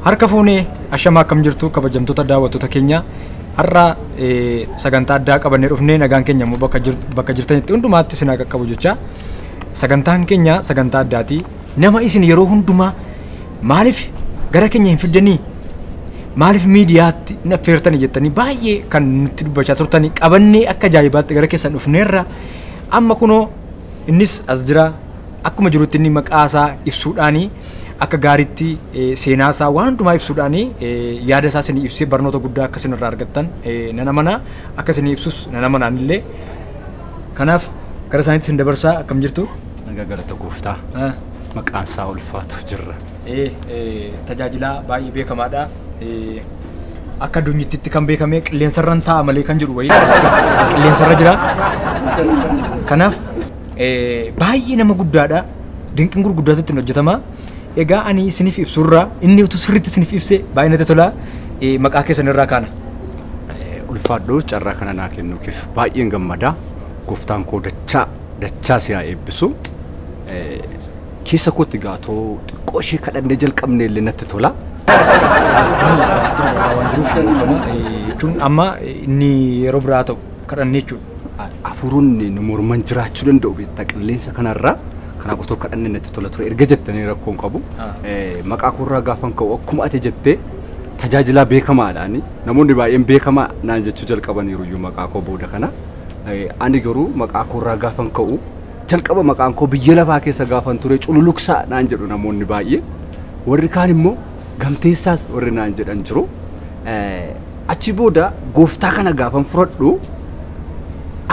Harka fuunee ashamaa akkam jirtu kabajamtoota daawwattoota keenya har'a sagantaa addaa qabannee dhufnee nagaan keenya immoo bakka jirtanitti hundumaatti isin haa qaqqabu jecha sagantaan keenya sagantaa addaati. Nama isin yeroo hundumaa maaliif gara keenya hin fiddanii maaliif miidiyaatti hin affeertanii jettanii baay'ee kan nutti dubbachaa turtanii qabannee akka ajaa'ibaatti gara keessan dhufneerra. Amma kunoo innis as jira akkuma jirutti inni maqaa isaa ibsuudhaanii akka gaariitti seenaa isaa waan hundumaa ibsuudhaanii yaada isaa isinii ibsee barnoota guddaa akka isin irraa argattan nan amana, akka isinii ibsus nan amanaan illee. Kanaaf gara isaaniitti isin dabarsaa. Akkam jirtu? Nagaa galata gooftaa. Maqaan isaa ulfaatu jirra. Tajaajilaa baay'ee beekamaadha. Akka addunyaatti kan beekame qilleensarran taa'a malee kan jedhu wayii qilleensarra jira. Kanaaf baay'ee nama guddaadha. Dinqiin gurguddaatu ittiin hojjetama. Egaa ani isiniif ibsurraa inni utuu sirriitti isiniif ibse baay'ee natti tola. Maqaa keessan irraa kaana. Ulfaadhoo carraa kana naa kennuukiif baay'een gammadaa. Gooftaan koo dachaa dachaa si haa eebbisu. Keessa kootti gaatoo xiqqoo ishee kadhannee jalqabne illee natti tola. Waan jiruuf jechuun amma inni yeroo biraa ta'u kadhannee jechuudha. Afuuronni nu morman jiraachuu danda'u beektaa qilleensa kanarraa. Kanaaf otoo kadhannee natti tola ture erga jettanii rakkoon qabu. Maqaa koorraa gaafan ka'u akkuma ati jettee tajaajilaa beekamaadhaani. Namoonni baay'een beekamaa naan jechuu jalqabaniiru iyyuu maqaa koo booda kana. Ani garuu maqaa koorraa gaafan ka'u jalqaba maqaan koo biyya lafaa keessa gaafan ture cululuqsaa naan jedhu namoonni baay'ee. Warri kaan immoo gamteessaas warri naan jedhan jiru. Achi booda gooftaa kana gaafan fudhadhu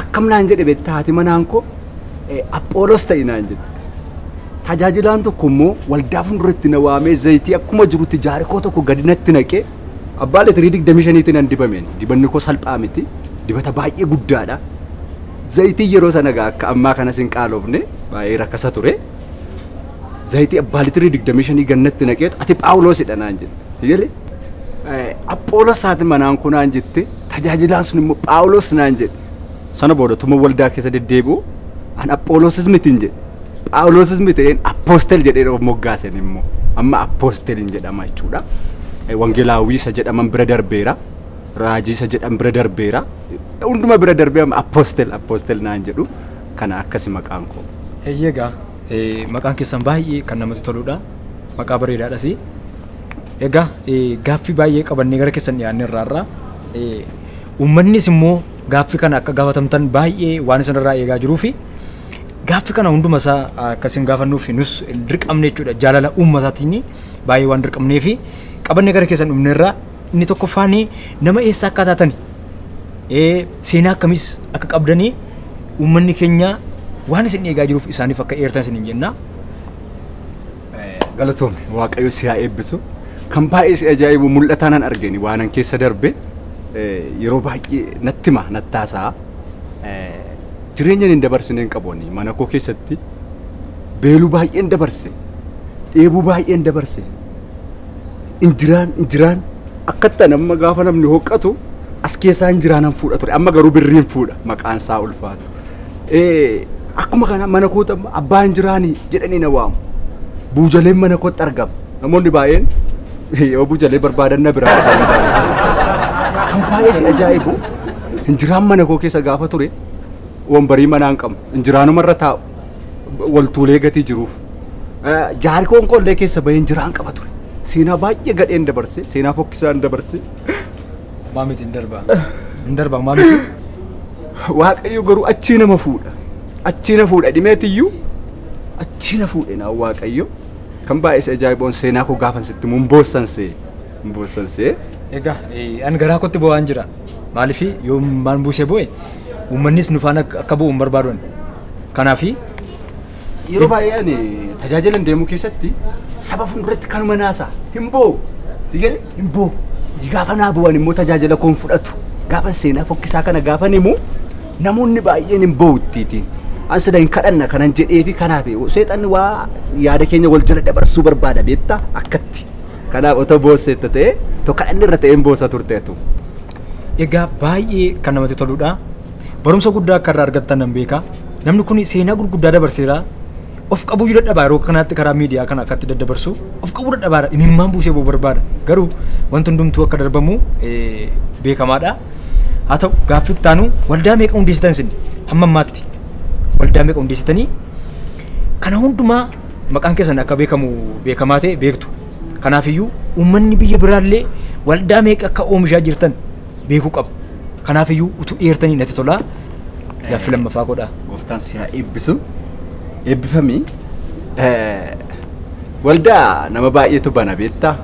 akkam naan jedhe beektaa haati manaan koo Aphoolos ta'i naan jette. Tajaajilaan tokko immoo waldaa fuulduratti na waamee zayitii akkuma jirutti jaarikoo tokko gadi natti naqee abbaa liitirii 25tiin nan dibameen. Dibanni koo salphaa miti. Dibata baay'ee guddaadha. Zayitii yeroo sana gaa akka ammaa kanas hin qaaloofne baay'ee rakkasa ture. Zayitii abbaa liitirii 25 gannatti naqeetu ati Phaawulosidha naan jette. Si galee? Aphoolos haati manaan koo naan jette. Tajaajilaan sun immoo Phaawulos naan jedhe. Sana booda tuma waldaa keessa deddeebi'u an Apholosis miti hin jedhe. Phaawulosis miti ta'een Apostel jedhee of moggaasen immoo amma Apostelin jedhama jechuudha. Wangeelaawwii isa jedhaman bira darbeera. Raajii isa jedhan bira darbeera. Hunduma bira darbee amma Apostel Apostel naan jedhu. Kana akkasi maqaan koo. Egaa maqaan keessan baay'ee kan namatti toludha. Maqaa bareedaadhas. Egaa gaaffii baay'ee qabannee gara keessan dhiyaanne irraa uummannis immoo gaaffii kana akka gaafatamtan baay'ee waan isin irraa eegaa jiruu fi gaaffii kana hunduma isaa akka isin gaafannuuf nus dirqamne jechuudha. Jaalala uummataatiin baay'ee waan dirqamnee fi qabannee gara keessan dhufne irraa inni tokkoffaan nama eessa akka taatani seenaa akkamiis akka qabdanii uummanni keenya waan isin eegaa jiruuf isaaniif akka eertan isiniin jenna. Galatoome Waaqayyo si haa eebbisu. Kan baay'ee si ajaa'ibu mul'ataa nan argeni waanan keessa darbe yeroo baay'ee natti hima natti haasa'a. Jireenya hin dabarsine hin qabu ani mana koo keessatti beeluu baay'een dabarse, dheebuu baay'een dabarse. Injiraan akkatti amma gaafa namni hoqqatu as keessaa injiraanan fuudha ture. Amma garuu birriin fuudha maqaan isaa ulfaatu. Akkuma kana mana kootti amma abbaa injiraanii jedhanii na waamu. Buujaleen mana kootti argama. Namoonni baay'een yoo buujalee barbaadan na biraa dhufanii. Kan baay'ee si ajaa'ibu injiraan mana koo keessa gaafa ture wambarii manaa hin qabu. Injiraanumarra taa'u waltuulee gatii jiruuf. Jaarikoon koollee keessa bahee injiraan qaba ture. Seenaa baay'ee gadheen dabarse, seenaa fokkisaan dabarse. Maamiti hin darba. Hin darba maamiti. Waaqayyo garuu achii nama fuudha. Achii na fuudha dhimeetiyyuu achii na fuudhe naan Waaqayyo. Kan baay'ee si ajaa'iboon seenaa koo gaafan sitti himu hin boossansee. Hin boossansee. Egaa ani garaa kootti bo'aan jira. Maaliif yoo maan buusee bo'e uummannis nu faana akka bu'u hin barbaadu ani. Kanaafi yeroo baay'ee ani tajaajila deemuu keessatti saba fuulduratti kanuma naasaa hin bo'u. Si galee hin bo'u. Gaafa naa bu'an immoo tajaajila koon fudhatu. Gaafa seenaa fokkisaa kana gaafa himu namoonni baay'een hin bo'u ittiitiin. An sida hin kadhanna kanan jedhee fi kanaaf seexanni waa yaada keenya wal jala dabarsuu barbaada beektaa akkatti. Kanaaf otoo boosseetta ta'e otoo kadhanni irra ta'een boossa turteetu. Egaa baay'ee kan namatti toludha. Barumsa guddaa akka irraa argattan nan beeka. Namni kun seenaa gurguddaa dabarseera. Of qabuu dadhabaa yeroo kanaatti karaa miidiyaa kana akkatti daddabarsu of qabuu dadhabaadha. Imimmaan buusee boo barbaada. Garuu wanti hundumtuu akka darbamu beekamaadha. Haa ta'u gaaffii itti aanu waldaa meeqa hundeessitan isin hamma ammaatti waldaa meeqa hundeessitanii kana hundumaa maqaan keessan akka beekamu beekamaa ta'e beektu. Kanaafiyyuu uummanni biyya biraallee waldaa meeqa akka oomishaa jirtan beekuu qaba. Kanaafiyyuu utuu dheertanii natti tolaa. Gaaffii lammaffaa godhaa. Gooftaan si haa eebbisu. Eebbifamii. Waldaa nama baay'eetu bana beektaa.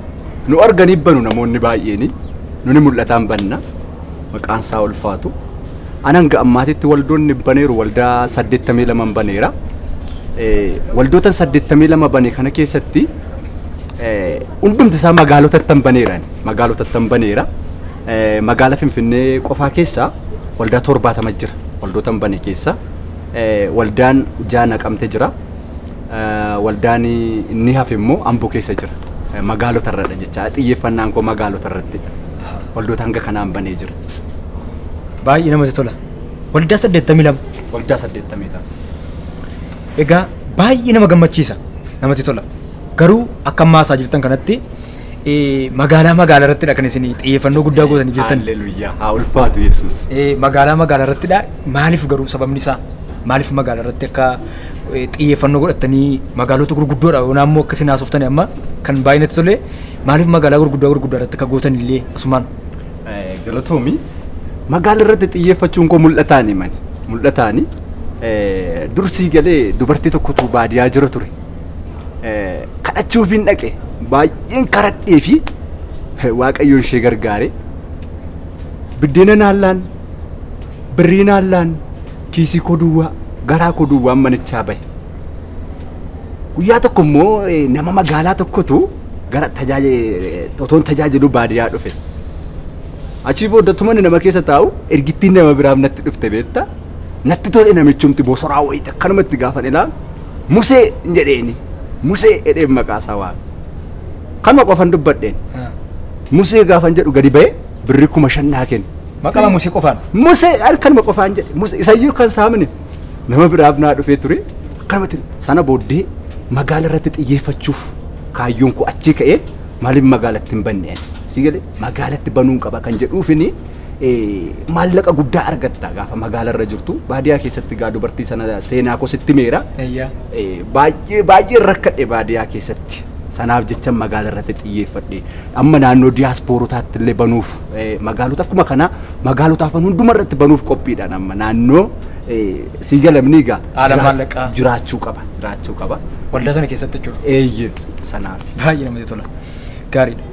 Nu arganii banu namoonni baay'eeni. Nuni mul'ataan banna. Maqaan isaa ulfaatu. Ani hanga ammaatitti waldoonni baneeru waldaa 82 baneera. Waldoota 82 bane kana keessatti hundumti isaa magaalotatti baneera. Magaalotatti baneera. Magaala Finfinnee qofaa keessaa waldaa 70 jira. Waldoota bane keessa waldaan 6 naqamte jira. Waldaan inni hafe immoo Amboo keessa jira. Magaalota irradha jecha xiyyeeffannaan koo magaalota irrattidha. Waldoota hanga kanaan banee jira. Baay'ee namatti tola. Waldaa 82. Waldaa 82. Egaa baay'ee nama gammachiisa. Namatti tola. Garuu akka ammaa isaa jirtan kanatti magaalaa magaalaa irrattidha kan isin xiyyeeffannoo guddaa gootanii jirtan. Halleluuyaa. Haa ulfaatu Yesuus. Magaalaa magaalaa irrattidha. Maaliif garuu sababni isaa maaliif magaalaa irratti akka xiyyeeffannoo godhatanii magaalota gurguddoodha yoo naammoo akka isin haasoftanii amma kan baay'ee natti tole maaliif magaalaa gurguddaa gurguddaa irratti akka gootan illee asumaan. Galatoomi magaalaa irratti xiyyeeffachuun koo mul'ataani mani mul'ataani dursii galee dubartii tokkotu baadiyaa jira ture. Kadhachuuf hin dhaqe baay'een karadhee fi Waaqayyoon ishee gargaare biddeena naallaan birrii naallaan kiisii koo duwwaa garaa koo duwwaan manichaa bahe. Guyyaa tokko immoo nama magaalaa tokkotu gara otoon tajaajilu baadiyaa dhufe. Achii booda tumani nama keessa taa'u ergittiin nama biraaf natti dhufte beektaa. Natti tole namichumti bosoraa wayii akkanumatti gaafan ilaalu Musee jedheeni. Musee jedheen maqaa isaa waame. Kanuma qofan dubbadheen. Musee gaafan jedhu gadi ba'e birrii 5,000 naa kenne. Maqaa Musee qofaan? Musee kanuma qofaan jedhe. Musee isayyuu kan saamne nama biraaf naa dhufee ture. Akkanumatti sana booddee magaala irratti xiyyeeffachuuf kaayyoon koo achii ka'ee maaliif magaalatti hin banne? Si galee magaalatti banuun qaba kan jedhuufini maallaqa guddaa argatta gaafa magaala irra jirtu. Baadiyaa keessatti gaa dubartii sana seenaa koo sitti meera. Baay'ee baay'ee rakkadhe baadiyaa keessatti. Sanaaf jecha magaala irratti xiyyeeffadhe. Amma naannoo diyaaspoorotaatti illee banuuf magaalota akkuma kana magaalota hafan hunduma irratti banuuf qophiidhaan amma naannoo si galamni egaa jiraachuu qaba jiraachuu qaba. Waldaa sana keessatti jechuudha. Eeyyee sanaaf. Baay'ee namatti tola. Gaariidha.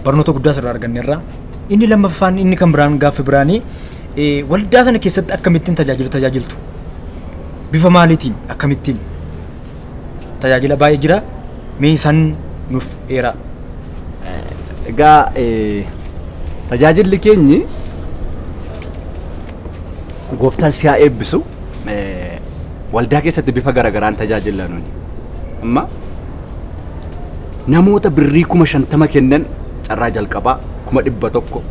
Barnoota guddaa sirraa arganneerra. Inni lammaffaan inni kan biraan gaaffii biraanii waldaa sana keessatti akkamittiin tajaajila tajaajiltu? Bifa maaliitiin akkamittiin? Tajaajila baay'ee jira. Mee isaan nuuf eeraa. Egaa tajaajilli keenyi gooftaan si haa eebbisu. Waldaa keessatti bifa garagaraan tajaajila nuni. Amma namoota birrii 50,000 kennan carraa jalqabaa 100,000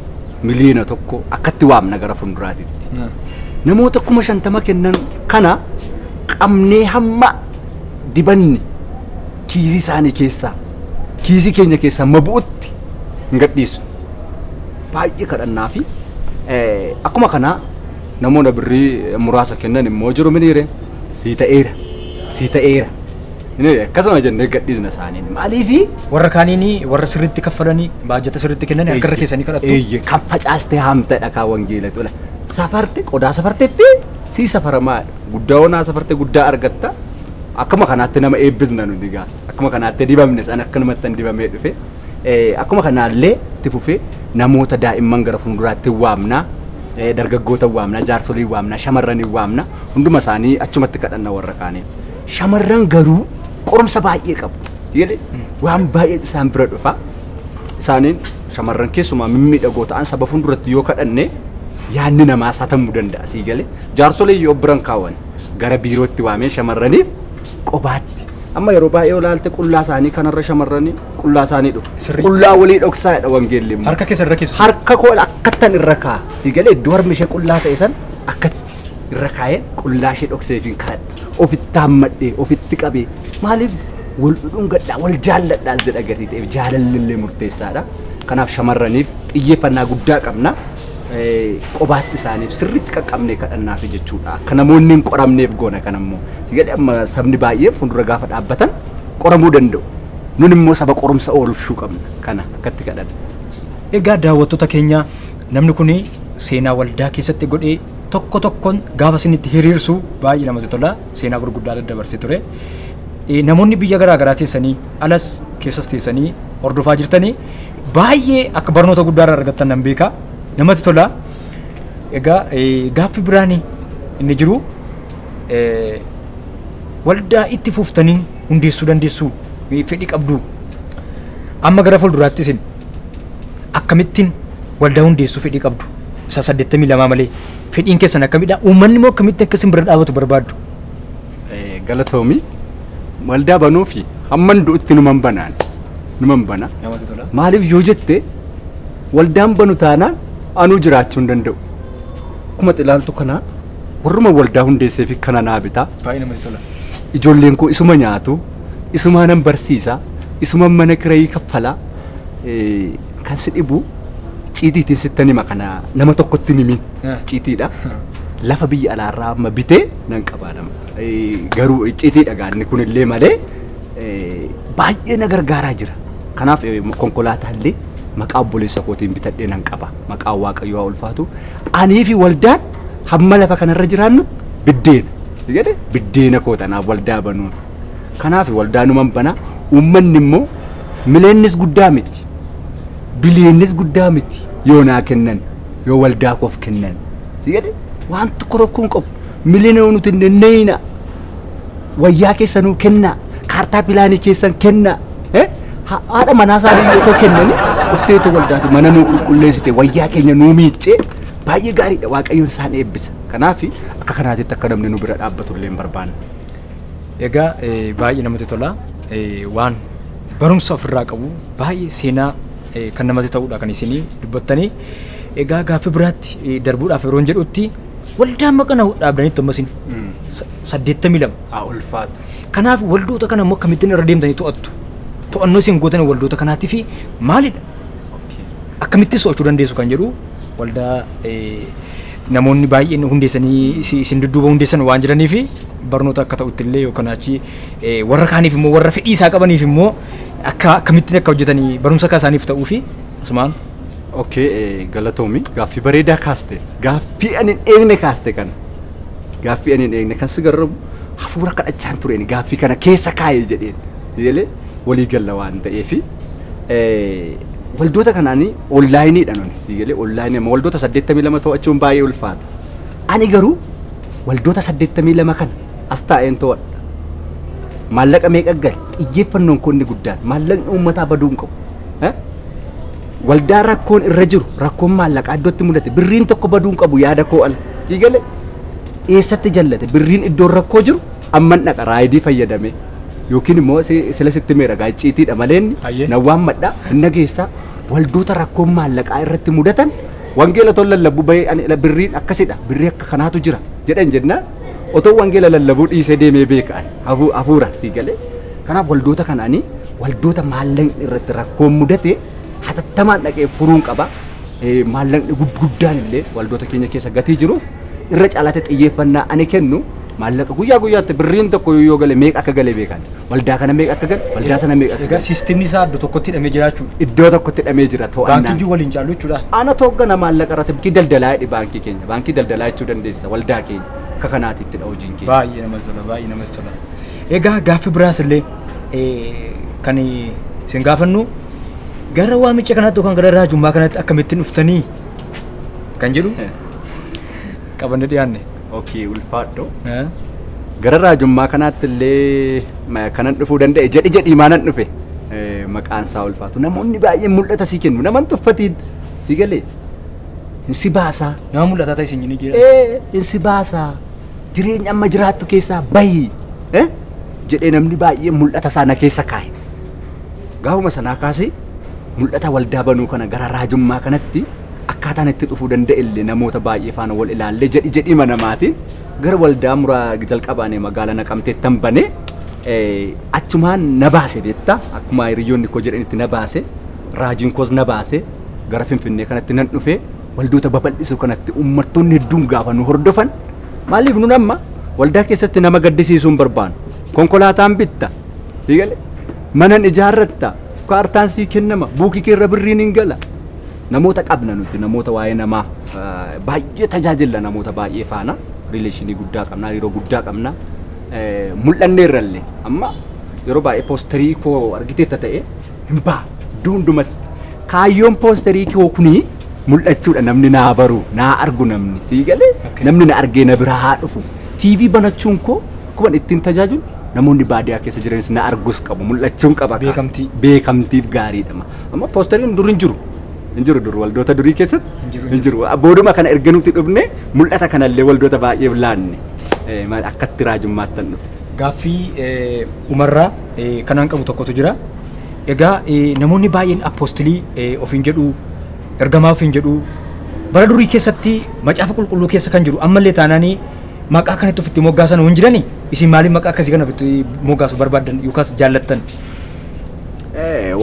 1,000,000 akkatti waamna gara fuulduraatitti. Namoota 50,000 kennan kana qabnee hamma dibanni kiisii isaanii keessaa kiisii keenya keessaa mabu'utti hin gadhiisnu. Baay'ee kadhannaa fi akkuma kanaa namoota birrii muraasa kennan immoo jiru miniire sii ta'eera sii ta'eera. Inni akkasuma jennee gadhiisna isaaniin. Maaliifi warra kaaniini warra sirriitti kaffalanii baajata sirriitti kennanii harka irra keessanii kadhattu. Eeyyee kan facaastee haamtedha kaa wangeela tola. Safarte qodaa safartetti sii safaramaadha. Guddaa onaa safarte guddaa argatta. Akkuma kanaatti nama eebbisna nuti gaa. Akkuma kanaatti dibamne san akkanumatti dibamee dhufe. Akkuma kanaallee itti fufee namoota daa'imman gara fuulduraatti waamna. Dargaggoota waamna, jaarsolii waamna, shamarranii waamna. Hunduma isaanii achumatti kadhanna warra kaaniin. Shamarran garuu qorumsa baay'ee qabu. Sigalee waan baay'ee isaan bira dhufa. Isaaniin shamarran keessumaa mimmiidhagoo ta'an saba fuulduratti yoo kadhanne yaadni namaa saatamuu danda'a. Sigalee jaarsolee yoo biran kaawwan gara biirootti waamee shamarraniif qobaatti. Amma yeroo baay'ee olaalte qullaa isaanii kanarra shamarranii qullaa isaanii dhufu. Qullaa walii dhoksaadha wangeelli immoo. Harka keessa irra keessu. Harka koo akkattan irra kaa'a. Sigalee iddoo harmi ishee qullaa ta'e san akkatti. irra kaa'ee qullaa ishee dhokseefiin kadhadha. Ofitti hammadhee ofitti qabee maaliif wal dhudhungadhaa wal jaalladhaas jedha gatii ta'eef jaalalli murteessaadha. Kanaaf shamarraniif xiyyeeffannaa guddaa qabna. Qobaatti isaaniif sirriitti qaqqabnee kadhannaaf jechuudha. Akka namoonni hin qoramneef goona kan ammoo. Sigadhe amma sabni baay'een fuuldura gaafa dhaabbatan qoramuu danda'u. Nun immoo saba qorumsa oolchuu qabna. Kana akkatti kadhanna. Egaa daawwattoota keenya namni kun seenaa waldaa keessatti godhee tokko tokkoon gaafa isinitti hiriirsu baay'ee namatti tola. Seenaa gurguddaa daddabarsee ture. Namoonni biyya garaa garaa teessanii alas keessas teessanii hordofaa jirtanii baay'ee akka barnoota guddaa irraa argattan nan beeka. Namatti tola. Egaa gaaffi biraan inni jiru waldaa itti fuuftanii hundeessuu dandeessuu fedhii qabdu. Amma gara fuulduraatti isin akkamittiin waldaa hundeessuu fedhii qabdu? Isa 82 malee fedhiin keessan akkamidha? Uummanni immoo akkamitti akka isin bira dhaabatu barbaaddu? Galatoomi waldaa banuu fi hamman du'utti numan banaan numan bana. Maaliif yoo jette waldaan banu taanaan anuu jiraachuu hin danda'u. Akkuma ilaaltu kana warruma waldaa hundeessee fi kana naa bitaa. Baay'ee namatti tola. Ijoolleen koo isuma nyaatu, isuma nan barsiisa, isuma mana kirayii kaffalaa. Kan si dhibu ciitiitiin sittan hima kana nama tokkotti himi ciitiidha. Lafa biyya alaarraa amma bitee nan qabaa nama. Garuu ciitiidha gaanni kunillee malee baay'ee na gargaaraa jira. Kanaaf konkolaataallee maqaa obboleessa kootiin bitadhee nan qaba. Maqaan Waaqayyoo haa ulfaatu. Anii fi waldaan hamma lafa kanarra jiraannutti biddeena. Si jedhe biddeena koo tanaaf waldaa banuun. Kanaaf waldaa numan bana. Uummanni immoo mileennis guddaa miti. Bileennis guddaa miti. Yoo naa kennan yoo waldaa koof kennan. Si jedhe waan tokko rakkoon qabu. Mileena yoo nuti hin neeyina. Wayyaa keessanuu kennaa. Kaartaa pilaanii keessan kennaa. Haadha manaa isaanii yoo kennani dhufteetu waldaati mana nuu qulqulleessite wayyaa keenya nuu miiccee baay'ee gaariidha. Waaqayyoon isaan eebbisa. Kanaaf akka kanaatitti akka namni nu bira dhaabbatu illee hin barbaanne. Egaa baay'ee namatti tola. Waan barumsa ofirraa qabu baay'ee seenaa kan namatti ta'uudha kan isinii dubbattanii. Egaa gaaffii biraatti darbuudhaaf yeroo jedhutti waldaa maqana dhaabdanitti ammas 82. Haa ulfaatu. Kanaaf waldoota kana immoo akkamittiin irra deemtanii to'attu? To'annoo isin gootan waldoota kanaatii fi maalidha? Akkamittis to'achuu dandeessu kan jedhu waldaa namoonni baay'een hundeessanii isin dudduuba hundeessan waan jiraniif barnoota akka ta'utti illee yookaan achi warra kaaniif immoo warra fedhii isaa qabaniif immoo akka akkamittiin akka hojjetanii barumsa akka isaaniif ta'uu fi asumaan. Okay, galatoomi gaaffii bareedaa kaaste. Gaaffii ani hin eegne kaaste kana. Gaaffii ani hin eegne kan si garrabu hafuura kadhachaan tureen gaaffii kana keessa kaa'ee jedheen. Si jedhee walii galla waan ta'eefi waldoota kanaanii onlaayiniidha nuni. Si jedhee onlaayinii amma waldoota 82 to'achuun baay'ee ulfaata. Ani garuu waldoota 82 kana as taa'een to'adha. Maallaqa meeqa gale xiyyeeffannoon kun inni guddaan maallaqni uummataa baduu hin qabu. Waldaa rakkoon irra jiru rakkoon maallaqaa iddootti mul'ate birriin tokko baduu hin qabu yaada koo ala. Si galee eessatti jallate birriin iddoon rakkoo jiru amman dhaqa raayidii fayyadame yookiin immoo sila sitti meera gaacciitiidha malee na waammadha hin dhageessaa waldoota rakkoon maallaqaa irratti mudatan wangeela toon lallabuu bahee ani birriin akkasidha birrii akka kanaatu jira jedhan jennaan otoo wangeela lallabuu dhiisee deemee beeka ani hafuura si galee. Kanaaf waldoota kanaanii waldoota maallaqni irratti rakkoon mudate hatattamaan dhaqee furuun qaba. Maallaqni guddaan illee waldoota keenya keessa gatii jiruuf irra caalaatti xiyyeeffannaa ani kennu maallaqa guyyaa guyyaatti birriin tokko yoo gale meeqa akka gale beekan. Waldaa kana meeqa akka gale, waldaa sana meeqa akka Egaa siistemni isaa iddoo tokkotti hidhamee jira jechuudha. Iddoo tokkotti hidhamee jira to'annaan. Baankii waliin caalu jechuudha. Ana tooggana maallaqa irratti baankii daldalaa jedhi baankii keenya. Baankii daldalaa jechuu dandeessa waldaa keenya. Akka kanaatitti dha hojiin keenya. Baay'ee namatti tola, baay'ee namatti tola. Egaa gaaffii biraas illee kan isin gaafannu gara waamicha kanaatti yookaan gara raajummaa kanatti akkamittiin dhuftanii kan jedhu qabannee dhiyaanne. Okay, ulfaadho. Gara raajummaa kanaatti illee kanan dhufuu danda'e jedhi jedhii maanan dhufe maqaan isaa ulfaatu. Namoonni baay'een mul'ata sii kennu naman tuffatiin si galee hin si baasaa. Nama mul'ataa ta'e isin ni jira. Hin si baasaa jireenya amma jiraattu keessaa bahi jedhee namni baay'een mul'ata isaa na keessa kaa'e. Gaafuma sanaa kaasee mul'ata waldaa banuu kana gara raajummaa kanatti Akkaataan itti dhufuu danda'e illee namoota baay'ee faana wal ilaallee jedhi jedhii mana namaatiin gara waldaa muraa jalqabaanee magaalaa Naqamteetti banee achumaan na baase beektaa akkuma hiriyoonni koo jedhanitti na baase raajiin koos na baase gara Finfinnee kanatti nan dhufe waldoota babal'isuu kanatti uummattoonni hedduun gaafa nu hordofan maaliif nun amma waldaa keessatti nama gaddisiisuu hin barbaannu konkolaataan bitta sii galee manan ijaarratta kaartaan sii kennama buukii keerra birriin hin gala namoota qabna nuti namoota waa'ee namaa baay'ee tajaajilla namoota baay'ee faana rileeshinii guddaa qabna yeroo guddaa qabna mul'anneerrallee amma yeroo baay'ee poosterii koo argiteetta ta'e hin baa iddoo hundumatti kaayyoon poosterii koo kunii mul'achuudha namni naa baru naa argu namni sii galee namni na argee na biraa haa dhufu TV banachuun koo akkuma ittiin tajaajilu namoonni baadiyyaa keessa jiranis na argus qabu mul'achuun qaba beekamtiif gaariidha amma poosteriin dur hin jiru. Hin jiru dur waldoota durii keessatti hin jiru booduma kana erga nuti dhufne mul'ata kanallee waldoota baay'eef laanne akkatti raajummaatti dhufe. Gaaffii umarraa kanaan qabu tokkotu jira. Egaa namoonni baay'een apoostilii ofiin jedhu ergamaa ofiin jedhu bara durii keessatti macaafa qulqulluu keessa kan jiru ammallee taanaanii maqaa kanatti ofitti moggaasan hin jirani isin maaliif maqaa akkasii kana ofitti moggaasu barbaaddan yookaas jaallattan?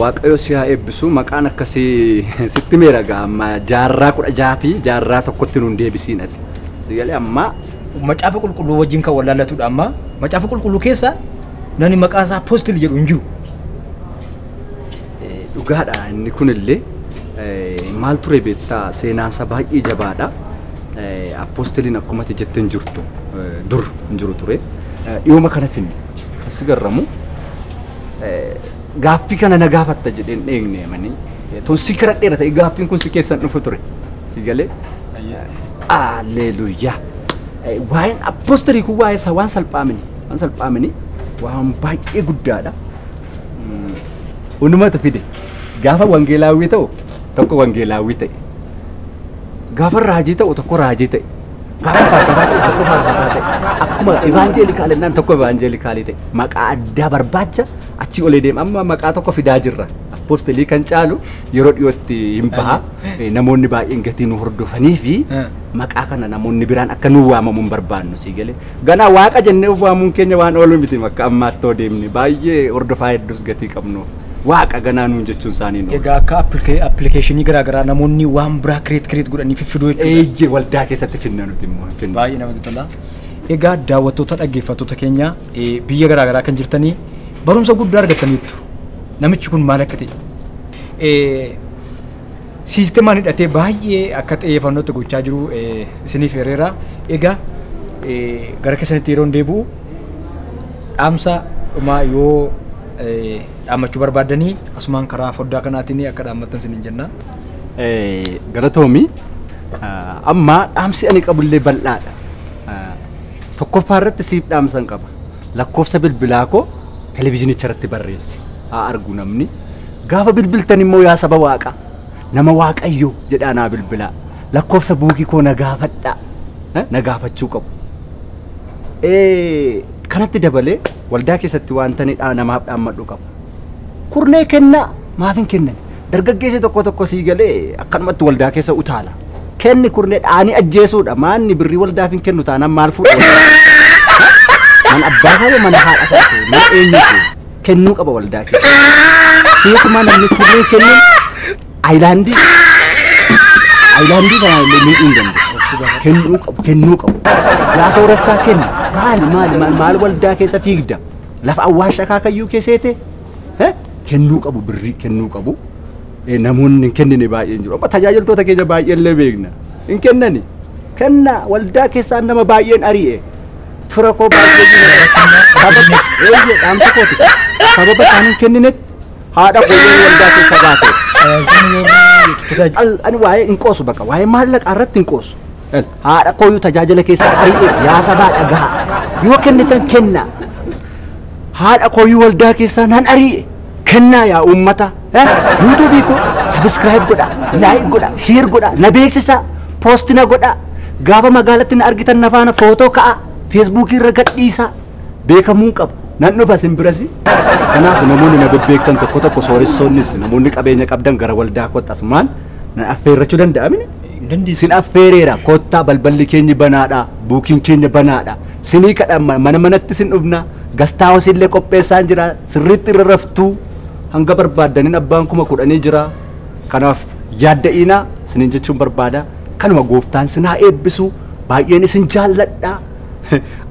Waaqayyo si haa eebbisu maqaan akkasii sitti meera gaa amma jaarraa 16 fi jaarraa 1tti nuun deebisiin ati. Si galee amma macaafa qulqulluu wajjin kan wallaallatudha amma macaafa qulqulluu keessa namni maqaa isaa apoostil jedhu hin jiru. Dhugaadha inni kunillee maal ture beektaa seenaansa baay'ee jabaadha. Apoostiliin akkuma ati jettee hin jirtu dur hin jiru ture. Dhiyooma kana finne as garramu gaaffii kana na gaafatta jedheen dheegne manii tun si kadhadheera ta'e gaaffiin kun si keessan dhufu ture si galee alleluuyaa waa'een apoostilii kun waa'ee isaa waan salphaamini waan baay'ee guddaadha. Hundumatu fide gaafa wangeelaawwii ta'u tokko wangeelaawwii ta'e gaafa raajii ta'u tokko raajii ta'e gaafa faarfataa ta'u tokko faarfataa ta'e akkuma evaanjeelikaalennaan tokko evaanjeelikaalii ta'e maqaa addaa barbaacha achi olee deema amma maqaa tokko fidaa jirra apoostilii kan caalu yeroo dhiyootti hin baha namoonni baay'een gatii nu hordofanii fi maqaa kana namoonni biraan akka nu waamamu hin barbaannu si galee ganaa waaqa jennee waamuun keenya waan oolu miti akka ammaatti deemne baay'ee hordofaa hedduus gatii qabnu waaqa ganaa nuun jechuun isaanii nu. Egaa akka appilikeeshinii garaagaraa namoonni waan biraa kireet godhanii fiffiduu jechuudha. Eeyyee waldaa keessatti finna nuti immoo. Baay'ee namatti tola. Egaa daawwattoota dhaggeeffattoota keenya biyya garaagaraa kan jirtanii barumsa guddaa argataniittu. Namichi kun maal akka ta'e siisteemaan hidhatee baay'ee akka xiyyeeffannootti gochaa jiru isiniif hereera. Egaa gara keessanitti yeroo deebi'u dhaamsa dhumaa yoo dhaammachuu barbaaddanii asumaan karaa foddaa kanaatiin akka dhaammattan isiniin jenna. Galatoomi amma dhaamsi ani qabullee bal'aadha. Tokkoffaa irratti siif dhaamsan qaba. Lakkoofsa bilbilaa koo televizyiinicha irratti barreessi. Haa argu namni. Gaafa bilbiltan immoo yaa saba waaqa nama waaqayyo jedhaa naa bilbilaa. Lakkoofsa buukii koo na gaafadhaa. Na gaafachuu qabu. Kanatti dabalee waldaa keessatti wanta namaaf dhaammadhu qaba. Kurnee kennaa maaf hin kennan? Dargaggeessi tokko tokko sii galee akkanumatti waldaa keessa utaala. Kenni kurnee dhaanii ajjeesuudha. Maanni birrii waldaaf hin kennu taanaan maal fuudha? Mana abbaa isaa mana haadha isaa mana eenyutu kennuu qaba waldaa keessa. Keessumaa namni kurnee kennuun aayilaandii kanaa illee miidhuu hin danda'u. Kennuu qabu. Yaa sooressaa kenna. Maal waldaa keessa fiigda? Lafa awwaasha akaakayyuu keesseete kennuu qabu birrii kennuu qabu. Namoonni hin kennine baay'een jiru. Amma tajaajiltoota keenya baay'een illee beekna. Hin kennani. Kenna waldaa keessaa nama baay'een ari'e. Fira koo baay'ee jira. Dhaamsa kooti. Sababa isaan hin kenninetti haadha koo waldaa keessa baase. Ani waa'ee hin qoosu bakka waa'ee maallaqaa irratti hin qoosu. Haadha kooyyuu tajaajila keessa ari'e yaa sabaa dhagaa. Yoo kennitan kenna. Haadha kooyyuu waldaa keessaa nan ari'e. Kennaa yaa uummata. Yuutuubii koo sabiskiraayib godhaa, laayik godhaa, sheer godhaa, na beeksisaa, poosti na godhaa. Gaafa magaalatti na argitan na faana footoo ka'a, feesbuukii irra gadhiisaa. Beekamuu qabu. Nan dhufa isin birasi. Kanaaf namoonni na bebbeektan tokko tokko sooressoonnis namoonni qabeenya qabdan gara waldaa kootti asumaan na affeerrachuu danda'amini. Hin dandeessu. Sin affeereera, kottaa, balballi keenya banaadha, buukiin keenya banaadha. Sinii kadhamma mana manatti sin dhufna, gastaawos illee qopheessaan jira, sirriitti irra raftuu hanga barbaaddaniin abbaan 10,000 jira. Kanaaf yaadda'iinaa sinin jechuun barbaada. Kanuma gooftaan sin haa eebbisu, baay'een isin jaalladha.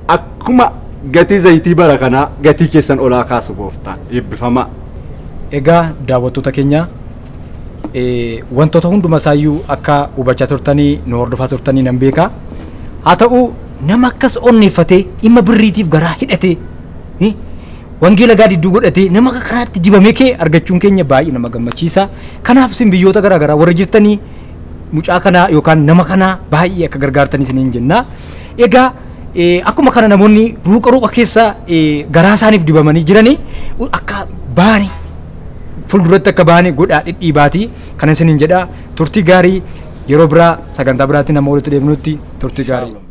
Akkuma gatii zayitii bara kanaa gatii keessan olaa kaasu gooftaan eebbifamaa. Egaa daawwattoota keenya, wantoota hunduma isaayyuu akka hubachaa turtanii nu hordofaa turtanii nan beeka. Haa ta'u, nama akkas onneeffatee dhimma birriitiif garaa hidhatee, wangeela gaadidduu godhatee, nama akka karaatti dibamee kee argachuun keenya baay'ee nama gammachiisa. Kanaaf isin biyyoota garaa garaa warra jirtanii mucaa kanaa yookaan nama kanaa baay'ee akka gargaartanii isiniin jenna. Egaa akkuma kana namoonni ruuqa ruuqa keessa garaa isaaniif dibamanii jiranii akka baani fuulduratti akka baane godhaa dhidhiibaatii kana isiniin jedha. Turtii gaarii, yeroo biraa sagantaa biraatti nama walitti deebinutti turtii gaarii.